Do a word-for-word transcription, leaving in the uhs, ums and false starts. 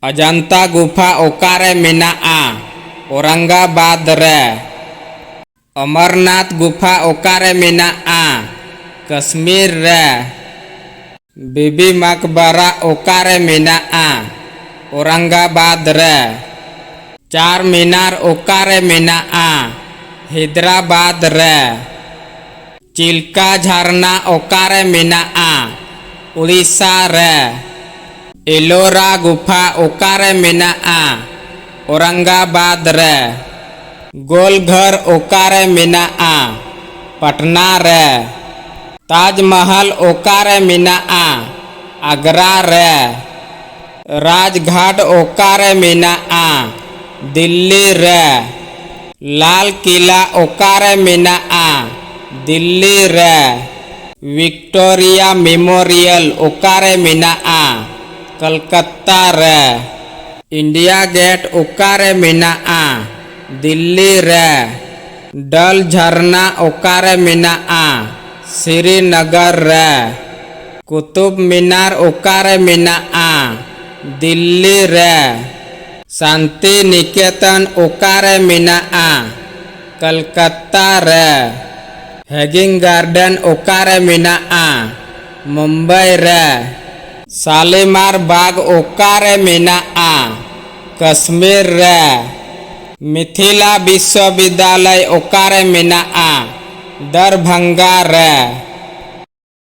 ᱚᱡᱚᱱᱛᱟ ᱜᱩᱯᱷᱟ ᱚᱠᱟᱨᱮ ᱢᱮᱱᱟᱜᱼᱟ? ᱚᱣᱨᱟᱝᱜᱟᱵᱟᱫᱽ ᱨᱮ᱾ ᱚᱢᱚᱨᱱᱟᱛᱷ ᱜᱩᱯᱷᱟ ᱚᱠᱟᱨᱮ ᱢᱮᱱᱟᱜᱼᱟ? ᱠᱟᱥᱢᱤᱨ ᱨᱮ᱾ ᱵᱤᱵᱤ ᱢᱟᱠᱵᱟᱨᱟ ᱚᱠᱟᱨᱮ ᱢᱮᱱᱟᱜᱼᱟ? ᱚᱣᱨᱟᱝᱜᱟᱵᱟᱫᱽ ᱨᱮ᱾ ᱪᱟᱨ ᱢᱤᱱᱟᱨ ᱚᱠᱟᱨᱮ ᱢᱮᱱᱟᱜᱼᱟ? ᱦᱟᱭᱫᱨᱟᱵᱟᱫᱽ ᱨᱮ᱾ ᱪᱤᱞᱠᱟ ᱡᱷᱟᱨᱱᱟ ᱚᱠᱟᱨᱮ ᱢᱮᱱᱟᱜᱼᱟ? ᱩᱲᱤᱥᱥᱟ ᱨᱮ᱾ ᱮᱞᱳᱨᱟ ᱜᱩᱯᱷᱟ ᱚᱠᱟᱨᱮ ᱢᱮᱱᱟᱜᱼᱟ? ᱚᱣᱨᱟᱝᱜᱟᱵᱟᱫᱽ ᱨᱮ᱾ ᱜᱳᱞᱜᱷᱚᱨ ᱚᱠᱟᱨᱮ ᱢᱮᱱᱟᱜᱼᱟ? ᱯᱟᱴᱱᱟ ᱨᱮ᱾ ᱛᱟᱡᱽ ᱢᱟᱦᱟᱞ ᱚᱠᱟᱨᱮ ᱢᱮᱱᱟᱜᱼᱟ? ᱟᱜᱽᱨᱟ ᱨᱮ᱾ ᱨᱟᱡᱽᱜᱷᱟᱴ ᱚᱠᱟᱨᱮ ᱢᱮᱱᱟᱜᱼᱟ? ᱫᱤᱞᱞᱤ ᱨᱮ᱾ ᱞᱟᱞ ᱠᱤᱞᱟ ᱚᱠᱟᱨᱮ ᱢᱮᱱᱟᱜᱼᱟ? ᱫᱤᱞᱞᱤ ᱨᱮ᱾ ᱵᱷᱤᱠᱴᱳᱨᱤᱭᱟ ᱢᱮᱢᱳᱨᱤᱭᱟᱞ ᱚᱠᱟᱨᱮ ᱢᱮᱱᱟᱜᱼᱟ? ᱠᱚᱞᱠᱟᱛᱟ ᱨᱮ᱾ ᱤᱱᱰᱤᱭᱟ ᱜᱮᱴ ᱚᱠᱟᱨᱮ ᱢᱮᱱᱟᱜᱼᱟ? ᱫᱤᱞᱞᱤ ᱨᱮ᱾ ᱰᱟᱞ ᱡᱷᱟᱨᱱᱟ ᱚᱠᱟᱨᱮ ᱢᱮᱱᱟᱜᱼᱟ? ᱥᱨᱤᱱᱚᱜᱚᱨ ᱨᱮ᱾ ᱠᱩᱛᱩᱵ ᱢᱤᱱᱟᱨ ᱚᱠᱟᱨᱮ ᱢᱮᱱᱟᱜᱼᱟ? ᱫᱤᱞᱞᱤ ᱨᱮ᱾ ᱥᱟᱱᱛᱤ ᱱᱤᱠᱮᱛᱚᱱ ᱚᱠᱟᱨᱮ ᱢᱮᱱᱟᱜᱼᱟ? ᱠᱚᱞᱠᱟᱛᱟ ᱨᱮ᱾ ᱦᱮᱜᱤᱝ ᱜᱟᱨᱰᱮᱱ ᱚᱠᱟᱨᱮ ᱢᱮᱱᱟᱜᱼᱟ? ᱢᱩᱢᱵᱟᱭ ᱨᱮ᱾ ᱥᱟᱞᱤᱢᱟᱨ ᱵᱟᱜᱽ ᱚᱠᱟᱨᱮ ᱢᱮᱱᱟᱜᱼᱟ? ᱠᱟᱥᱢᱤᱨ ᱨᱮ᱾ ᱢᱤᱛᱷᱤᱞᱟ ᱵᱤᱥᱥᱚᱵᱤᱫᱽᱫᱟᱞᱚᱭ ᱚᱠᱟᱨᱮ ᱢᱮᱱᱟᱜᱼᱟ? ᱫᱟᱨᱵᱷᱟᱝᱜᱟ ᱨᱮ᱾